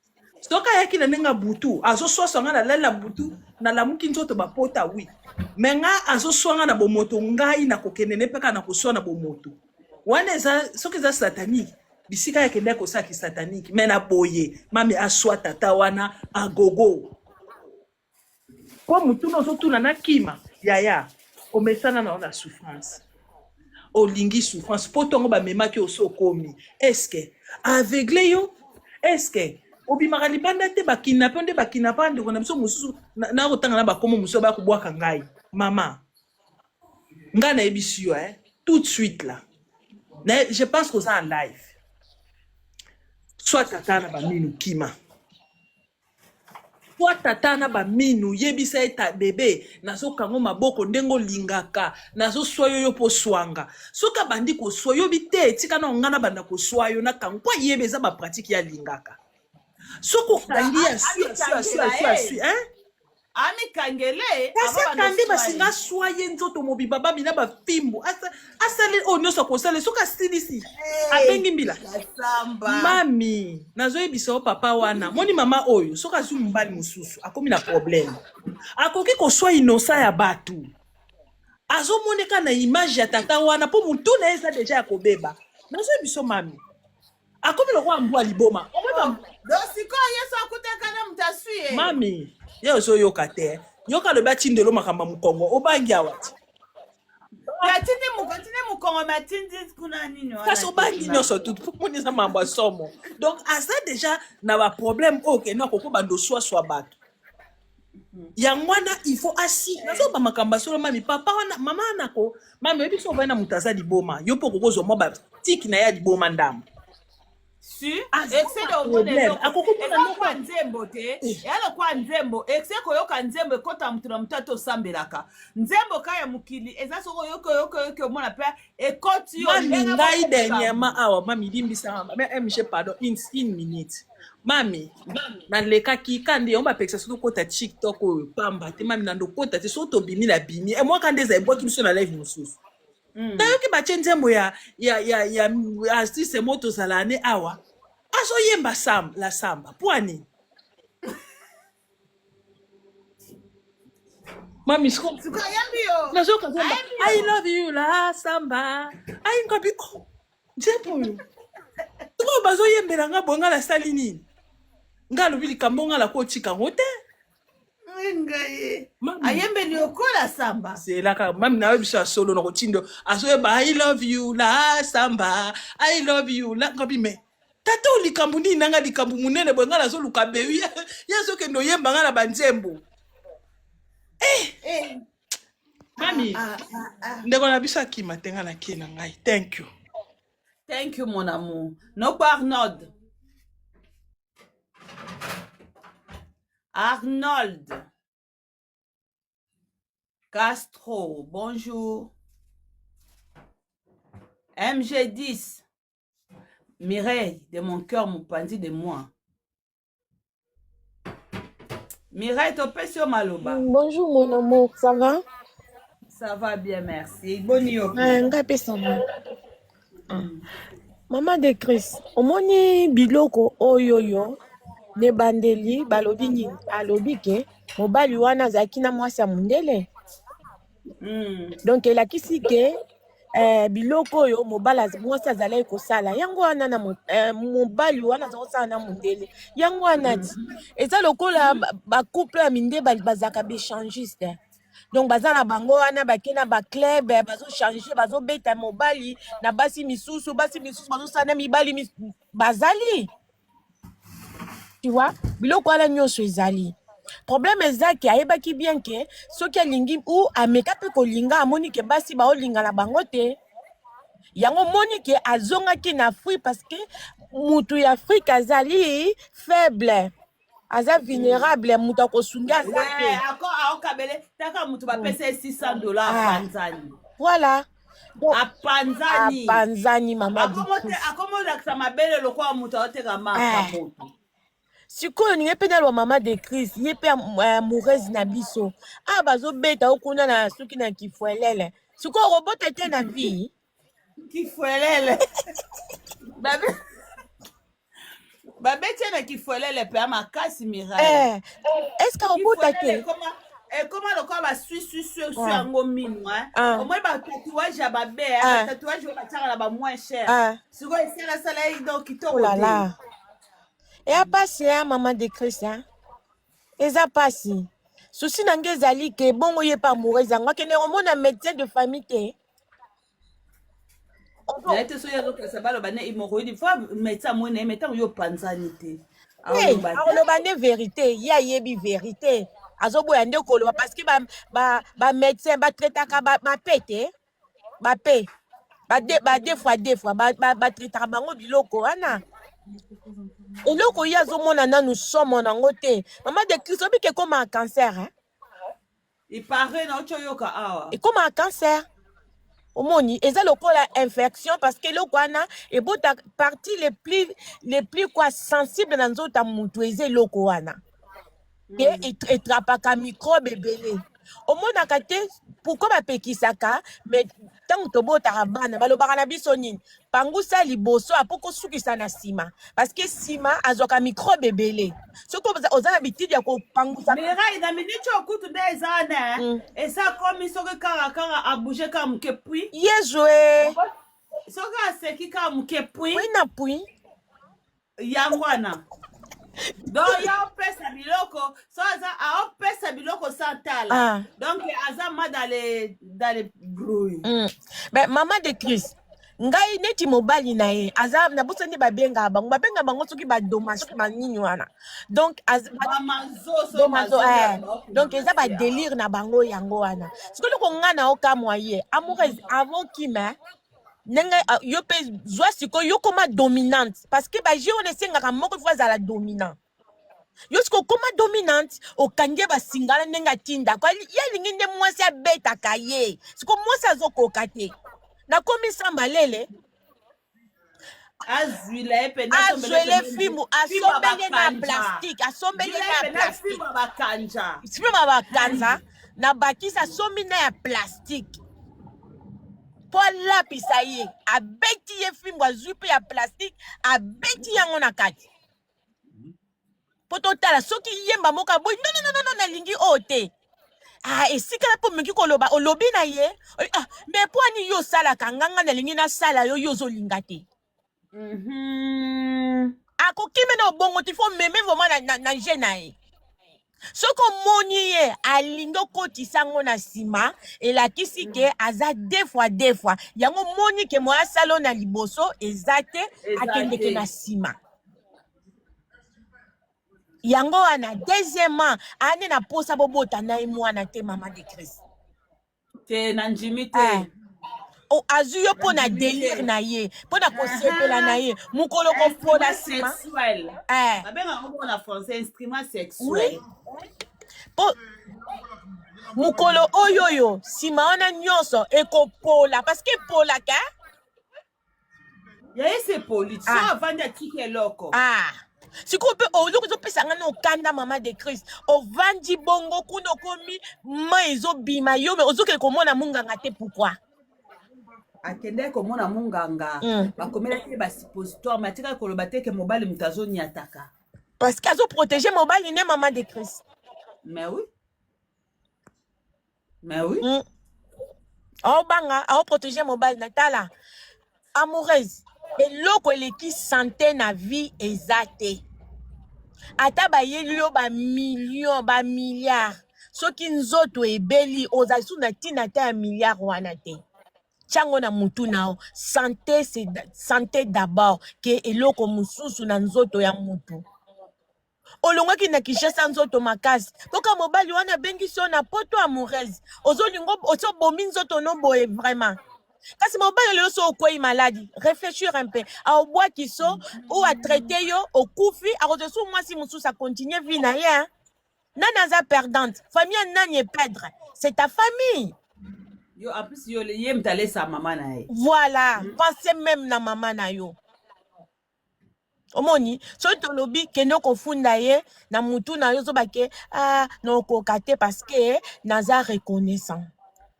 S4: soki ayaki na ndenge ya butu azoswaswa ngai nalali na butu nalamuki nzoto bapota wi me ngai azoswa ngai na bomoto ngai nakokende ne mpe kaka nakoswa na bomoto wana eza soki eza satanique bisika ya akendaki kosala kisatanike me na boye mami aswa tata wana agogo mpo motuna ozotuna nakima yaya omesana na yo na souffrance olingi souffrance mpo ntongo bamemaki osi okomi eske aveugle yo eske obimaka libanda te bakinape nde bakinapa ndeko na biso mosusu nakotanga na bakomo mosusu baya kobwaka ngai mama ngai nayebisi yo eh, tout de suite là na, je pense koza en live soit tata na baminu kima Toi tata na ba minu yebisa ye ta bebe nazokango maboko ndenge olingaka nazoswa yo yo mpo oswanga soki abandi koswa yo bi te tika na nga nabanda koswa yo nakango mpo ayeba eza bapratike ye alingaka soki okangi ye aswi aswi aswi aswi aswi hein
S1: amikangele
S4: kasi akandi basinga aswa ye nzoto mobimba babina bafimbu asali oyo nyonso akosala soki asilisi abengi mbila mami nazoyebisa yo papa wana moni mama oyo soki azwi mobali mosusu akomi na problème akoki koswa inosa ya bato azomoneka na image ya tata wana mpo motu na ye eza deja ya kobeba nazoyebisa yo mami akomi lokola mbwa liboma
S1: oh, donc sikoyo yesu akutaka na moto aswi ye
S4: mami ye ozoyoka te yoka alobi atindelo makambo ya mokongo obangi awa ti
S1: atindi atindi mokongo me atindi kuna nini
S4: kasi obangi nyonso tu moni eza mambo ya somo donc aza deja na baproblème oyo kende akoki banda oswaswa bato yango wana il faut asi nazoba makambo ya solo mami papa wana mama wana ko mami oyebi so ovandi na moto aza liboma yo mpe okoki kozwa mwa batiki na ye ya liboma ndambo
S1: si excès de omona eloko eza lokola nzembo te eh. eya lokola nzembo excès koyoka nzembo ekota moto na moto ata osambelaka nzembo ka ya mokili eza soki oyoki oyoki oyoki omona mpe ekoti yo
S4: mami ngai dernièrement awa mami limbisanga mg pardon une minute mami nalekaki ka nde yango bapekisa soki okota tiktok oyo pamba te mami nando okota te soki tobimi na bimi e mwaka nde eza ebwaki biso na live mosusu nayoki batie nzembo ya, ya, ya, ya artiste mo tozala ne awa azoyemba sam, la samba mpo nini mami siko nazoyoka nzemba i love you la samba ai ngabi oh, nzembo oyo sikoyo bazoyembela nga boye nga nasali nini nga alobi likambo nga nakotika yango te
S1: ngai ayembeli lokola samba
S4: zelaka mami nayo biso ya solo nakotindo azoyeba i love you la samba i love you la ngabi me tata oyo likambo nini nanga likambo monene boye ngai nazoluka bewi ye azokende oyemba ngai na banzembo eh. eh. mami ah, ah, ah, ndeko na biso akima te ngai nakie na ngai thank you
S1: thank you mon amour noko arnold arnold castro bonjour mg10 mireille de mon cœur mopanzi de moi. Mireille, topesi yo maloba.
S6: Bonjour mon amour, ça va?
S1: Ça va bien, merci. Boni yo mpe?
S6: Eh, ngai mpe ça va. Ah. Maman de Chris, omoni biloko oyo yo na ebandeli balobi nini? Alobi ke mobali wana azalaki na mwasi ya mondele. Donc elakisi ke eh, biloko oyo mobali mwasi azalaki kosala yango wana na eh, mobali wana aza kosala na mondele yango wana ti eza lokola bacouple ya minde bazalaka baéchangiste. Donc baza na bango wana bake na baclub, eh, bazochange, bazobeta mobali na basi misusu, basi misusu bazosala na mibali bazali, tu vois, biloko wana nyonso ezali. Problème eza ke ayebaki bien ke soki alingi ou ameka mpe kolinga, amoni ke basi baolinga na bango te. Yango omoni ke azongaki na Afrique parce que mutu ya Afrique azali faible, aza vulnérable, mutu akosunga aza te.
S1: Ouais, ako aokabele taka mutu bapesa ye 600 $.
S6: Ah.
S1: Apanzani.
S6: Voilà. Donc,
S1: apanzani.
S6: Apanzani, mama.
S1: Akomo te, akomolakisa mabele lokola moto aoteka maka.
S6: Eh.
S1: Moto.
S6: Sikoyo ninge mpe naloba, mama de Chris, ye mpe amoureuse na biso awa bazobeta o kuna na soki na kifuelele, sikoyo okobota te na vie.
S1: Kifuelele, babeti ye na kifuelele mpe ya makasi, Mirai.
S6: Eh, est ce que okobota
S1: Kifuelele
S6: te?
S1: ekoma lokola baswiswiswi
S6: Ah.
S1: yango mino.
S6: Ah.
S1: Omoi batatouage ya babe,
S6: Ah.
S1: batatouage oyo batiaka na bamoins cher.
S6: Ah.
S1: Sikoyo esalasala ye donc kitoko
S6: Oh là
S1: te.
S6: là, eya pasi ya mama de Chris, hein? Eza pasi. Susi na nge ezali ke bongo ye mpe amoureuse yango akende komona médecin de famille te.
S1: Naye te, soki azokasa baloba ne hémorroïde, faut médecin amoni ye, mais ntango yo opanzani te.
S6: Te.
S1: Aoloba te.
S6: Akoloba nde vérité. Ye ayebi vérité, azoboya nde koloba parce que bamédecin batraitaka bape te, bape ba deux fois, deux fois batraitaka bango biloko wana. Eloko ye azomona nanu somo nango te, mama de Christ, obiki ekóma cancer, hein?
S1: Ipare na oti oyoka awa.
S6: Ekóma cancer. Omoni eza lokola infection parce que eloko wana ebota partie les plus quoi, sensible na nzoto ya mutu. Eza eloko wana ke etrapaka microbe ebele. Omonaka te pourquoi bapekisaka? Mais ntango tobotaka bana, balobaka na biso nini? Pangusa liboso apo kosukisa na nsima, parce que nsima azwaka microbe ebele soki oza na bitidi ya kopangusa.
S1: Mirai, na miniti oyo kutu nde eza wana. Eza komi soki kaka kaka abouge kaka moke, puis
S6: Yezu e!
S1: Soki aseki kaka moke, puis
S6: pui na pui.
S1: Yango wana, donc ya opesa biloko so aza aopesa biloko sans tala.
S6: Ah.
S1: Donc aza ma dans les bruit.
S6: Ben, mama de Chris, ngai neti mobali na ye aza na boso nde babengaka bango, babengaka bango soki badoma manini wana, donc
S1: bamazoso.
S6: Domazo, eh. Donc eza badélire na bango yango wana. Sikoyo eloko ngai na okamwa, ye amoureuse avant kima ndenge, ah, yo mpe zwa sikoyo, yo koma dominante, parce que bajeu wana esengaka moko ifo azala dominant. Yo sikoyo okoma dominante, okangi ye basinga wana ndenge atindaka ye. Alingi nde mwasi abetaka ye. Sikoyo mwasi azokoka te, nakomi sambalele.
S1: Azwila ye mpenza.
S6: Azwele fimbu, asombeli na plastique, asombeli na plastique.
S1: Fimbu bakanja.
S6: Fimbu ya bakanza na bakisi, asombi na ya plastique mpo alapisa ye. Abeti ye fimbu, azwi mpe ya plastique, abeti yango na kati mpo totala soki yemba moko aboyi. Non, non, non, non, nalingi oyo te. Ah, esika na mpo omengi koloba, olobi na ye: "Ah, mais mpo ani yo osalaka nganga, nalingi nasala yo, yo ozolinga te." Akokimi na obongo te. Faut meme vraiment na jeu na ye. Soki omoni ye alingi okotisa yango na nsima, elakisi ke aza deux fois, deux fois. Yango omoni ke moya asala oyo na liboso eza te.
S1: Eza
S6: Akendeke
S1: te.
S6: na nsima yango wana. Deuxièmement, ane na posa bobota na ye mwana te, mama de Christ.
S1: Te, na ndimi te.
S6: Eh. Azwi yo mpo na
S1: Nandimi te.
S6: délire na ye, mpo na kosepela na ye mokolo kopola
S1: Instrument
S6: nsima.
S1: sexuel.
S6: Eh.
S1: Babengaka ngo na français instrument sexuel.
S6: Oui, mpo mokolo oyo oyo nsima wana nyonso ekopola, parce que epolaka, eh?
S1: Ya ye, c'est poli so.
S6: Ah.
S1: Avandi, atiki eloko.
S6: Ah. Sikoyo mpe oloko ezopesa ngai na okanda, mama de Christ, ovandi bongo kuna, okomi mai ezobima yo, me ozokende komona munganga te, pourquoi?
S1: Akendaki komona munganga. Bakomelaki ye basuppositoire, me atikaki koloba te ke mobali moto azoniataka.
S6: Parce que azoprotege mobali ne, mama de Christ.
S1: Mais oui, mais oui.
S6: Aobanga, aoprotege mobali na. Tala, amoureuse, eloko eleki santé na vie eza te. Ata bayeli yo bamillion, bamilliard, soki nzoto ebeli, ozali su na ntina te ya milliard wana te. Tiango na mutu na yo, santé, c'est santé d'abord ke eloko mosusu na nzoto ya mutu. Olongwaki na Kinshasa nzoto makasi, mpoka mobali wana abengisi yo na poto. Amoureuse, ozolinga osi obomi nzoto no boye vraiment. Kasi mobali lelo, so okwei maladi, réfléchir un peu, aobwaki so ou atraite yo, okufi, akozwa su mwasi mosusu, akontinue vie na ye, hein? Nani aza perdante? Famille ya nani eperdre? C'est ta famille.
S1: Yo, en plus yo, ye moto alesa mama na ye.
S6: Voilà. Pensez même na mama na yo. Omoni, soki tolobi kende kofunda ye, na mutu na yo ozobake, ah, naokoka te parce que naza reconnaissant,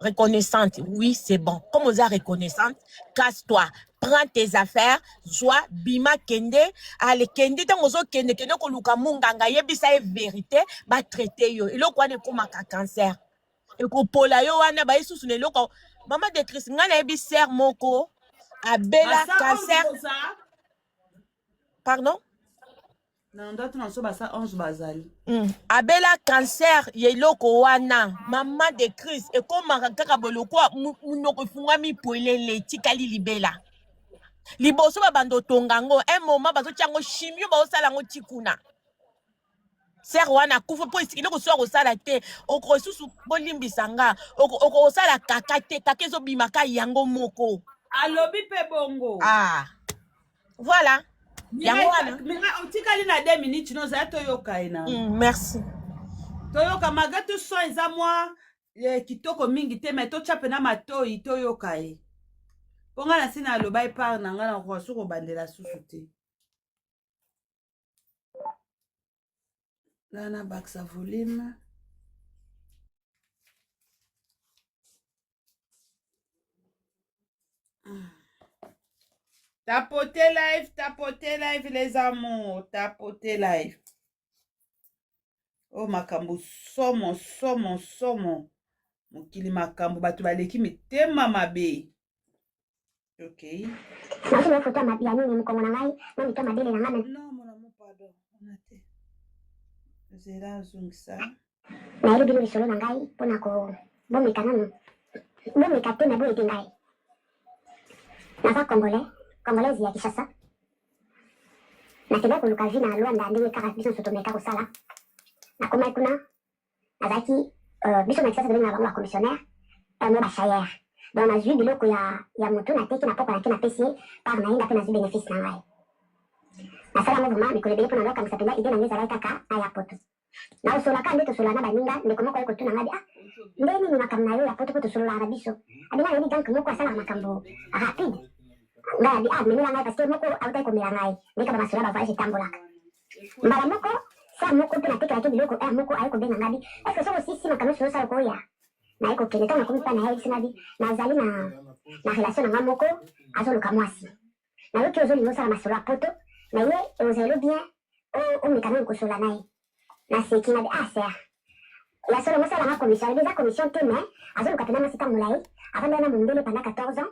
S6: reconnaissante. Oui, c'est bon. Comme oza reconnaissante, casse-toi, prends tes affaires, zwa, bima, kende. Ale, kende. Ntango ozokende, kende koluka munganga, yebisa ye vérité, batraite yo. Eloko wana ekomaka cancer, ekopola yo wana, baye susu na eloko. Mama de Christ, ngai nayebi sœur moko abela
S1: basa
S6: cancer.
S1: 11 boza.
S6: Pardon?
S1: Na ndato na biso basa 11 bazali.
S6: Abela cancer ya eloko wana, mama de Christ, ekomaka kaka boye lokwa monoko efungwami polele, etikali libela. Liboso babanda otonga yango, un moment bazotia yango chimio, baosala yango ti kuna. Sœur wana akufa mpo eloko so akosala te. Oko susu, bolimbisa nga, okosala kaka te, kaka ezobimaka yango moko.
S1: Alobi mpe bongo.
S6: Ah, voilà, yango wana.
S1: Mirai, otikali na 2 minutes, no ozala, toyoka ye na.
S6: Merci.
S1: Toyoka malgré tout, son eza mwa kitoko mingi te, mais totya mpena matoi, toyoka ye, mpo ngai na nsi na aloba epart na ngai, nakoka su kobandela susu te. Nga na bakisa volume. Tapotez live, tapotez live, les amours, tapotez live. Oh, makambo somo, somo, somo. Mokili makambo, bato baleki mitema mabe. Ok.
S3: Nazwi na foto ya nini, mokongo na ngai na mito mabele na ngai.
S1: Non, mon amour, pardon. On a te. Zela azongisa.
S3: Nayeli bino lisolo na ngai mpona ko bomeka nanu, bomeka te, me boyede ngai. Naza Congolais, Congolaise ya Kinshasa. Nakendaki koluka vie na Lwanda, ndenge kaka biso nyonso tomeka kosala. Nakomaki kuna, nazalaki biso na Kinshasa tobengaka bango bacommissionnaire, mo bachayeur. Donc nazwi biloko ya motu, nateki na pokwa, nake napesi ye part na ye, nga mpe nazwi bénéfice na ngai. Nasala yango vraiment mikolo ebele mpona nokangisa mpenza idée na ngai, ezalaki kaka aya poto. Naosolaka nde tosola na baninga, ndeko moko aye kotuna ngai: "Ah, nde nini makambo na yo ya poto?" Mpo tosololaka na biso, abi: "Ngai nayebi gank moko asalaka makambo rapide." Ngai abi: "Ah, memela ngai," parce que moko autaki komela ngai ndeka bamasolo ya bavoyage etambolaka. Mbala moko sa moko mpe natekelaki biloko heure moko, aye kobenga ngai: "Est ce que soki osisi makambo nyonso ozosala, okoya?" Naye kokende. Ntango nakomi pa na ye, ayebisi ngai: "Nazali na relation na ngai moko, azoluka mwasi. Nayoki ozolinga osala masolo ya poto na ye, ozali bien omeka nanu kosola na ye." Naseki nabi: "Ah, sœur, ya solo mosalanga commission?" Alobi: "Eza commission te, mais azoluka mpena mwasi. Ntango molai avandaki na mondele pendant 14 ans,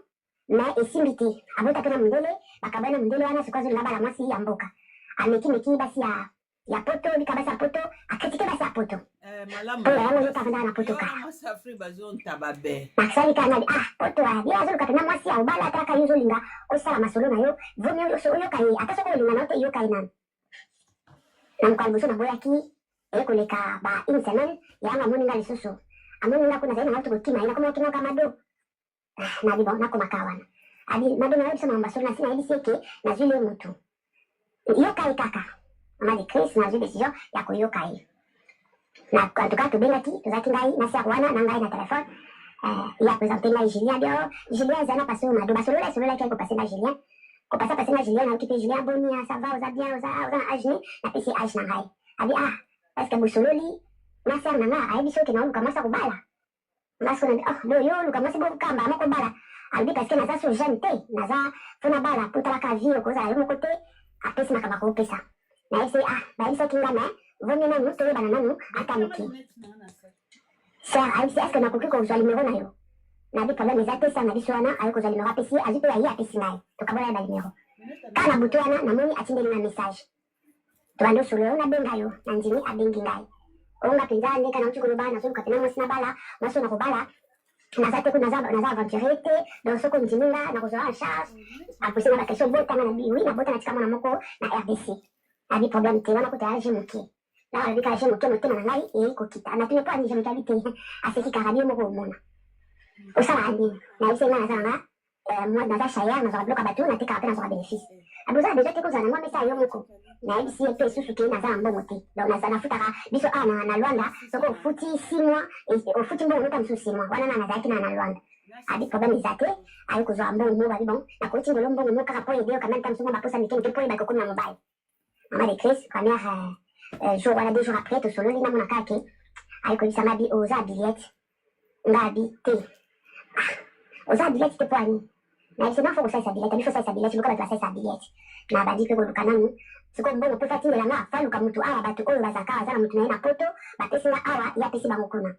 S3: mais esimbi te. Abota mpe na mondele, bakabwani na mondele wana. Sikoyo azolinga bala mwasi ya mboka. Amekimeki basi ya poto, bika basi ya poto, akritike basi ya poto."
S1: Malamu.
S3: Mpo yango yoka avandaka na poto kala.
S1: Mwasi Afrique bazontaba be.
S3: Nasali kaka nabi: "Ah, poto aya ye azoluka mpena mwasi ya obala. Atalaka yo ozolinga osala masolo na yo, vaut mieux oyoka ye. Ata soki olinga na yo te, yoka ye nanu." Na mokolo liboso naboyaki. Eye koleka ba une semaine, yango amoni nga lisusu, amoni nga kuna, azali na nga kokima ye, nakoma kokima ka Mado. Nabi: "Bon, nakoma ka wana." Abi: "Mado, nayebisa makambo basolo." Nasi nayebisi eke nazwi ye mutu, yoka ye kaka. Mama de Chris, nazwi décision ya koyoka ye. Na en tout cas tobengaki, tozalaki ngai na sœur wana na ngai na telefone. Ye apresente ngai Julien. Bio Julien ezali na pase oyo Mado basolola, esololaki, ayi kopase nga Julien. Kopasa pase na Julien, nayoki mpe Julien boni ah, ça va, oza bien, oza oza na age nini? Napesi ye age na ngai. Abi ah, est-ce que bosololi na sœur na nga ayebi soki naoluka mwasi akobala? Nga sikoyo nabi ah, do yo oluka mwasi bokamba moko bala. Alobi parce que naza so jeune te, naza faut nabala po talaka vie okozala yo moko te, apesi makambo akopesa. Nayebisi ye ah, bayebisaki nga mais vaut mieux nanu toyebana nanu ata moke. Sœur ayebisi est-ce que nakoki kozwa numero na yo? Nabi problème eza te, sœur na biso wana aye kozwa numero apesi ye, azwi mpe ya ye apesi ngai. Tokabola ye ba numero. Kaka na butu wana namoni atindeli nga message. Tobandi osolola, nabenga yo, nandimi abengi ngai. Oyo nga mpenza ndenge nauti koloba, nazoluka mpenza mwasi nabala, mwasi oyo nakobala naza te kuna, naza naza aventurier te, donc soki ondimi nga nakozwa en charge. Apose nga ba question, obotama? Nabi oui, nabota, natika mwana moko na RDC. Abi problème te, wana kuta age moke. Ntango alobi kaka je moke, motema na ngai eyei kokita. Natuni mpo ani je moke, abi te, aseki kaka, abi yo moko omona. Osalaka nini? Nayebisi ye ngai naza na nga moi naza chayeur, nazwaka biloko ya bato, natekaka mpe nazwaka bénéfice. Abi oza na besoin te kozala na mwa mesa ya yo moko. Nayebisi ye mpe susu ke naza na mbongo te. Donc naza nafutaka biso awa na, na Luanda, soki ofuti 6 mois, ofuti mbongo nota mosusu 6 mois. Wana na nazalaki na na Luanda. Abi problème eza te, aye kozwa mbongo moko, abi bon, nakoki tindela yo mbongo moko kaka mpo aider yo quand même, ta mosusu mwa baposa mike mike mpo oyeba kokomi na mobali. Mama de Chris, première jour wana, 2 jours après tosololi, namona kaka ke aye koyebisa nga, abi oza billette? Nga abi te. Ah, oza billette te mpo ani? Nayebisi nga fo kosalisa billette. Abi fo salisa billette, luka bato basalisa billette. Na bandi mpe koluka nanu sikoyo mbongo mpo fatindela nga, fo aluka mutu awa, bato oyo bazalaka awa, aza na mutu na ye na poto, bapesi nga awa, ye apesi bango kuna,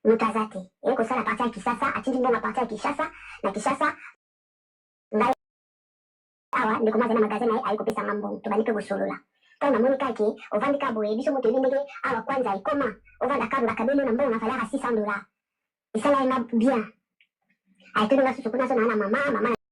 S3: moto aza te. Eye kosala partir ya Kisasa, atindi mbongo a partir ya Kinshasa, na Kinshasa ngai awa ndeko moko azali na magasin na ye, aye kopesa nga mbongo, tobandi mpe kosolola. Ntango namoni kaka ke ovandi kaka boye, biso moto oyebi ndenge awa kwanza ekoma, ovanda kaka bakabeli yo na mbongo na valeur ya 600 dollars, esala ye nga bien. Ayetuni nga susu kuna so naa na mama mama.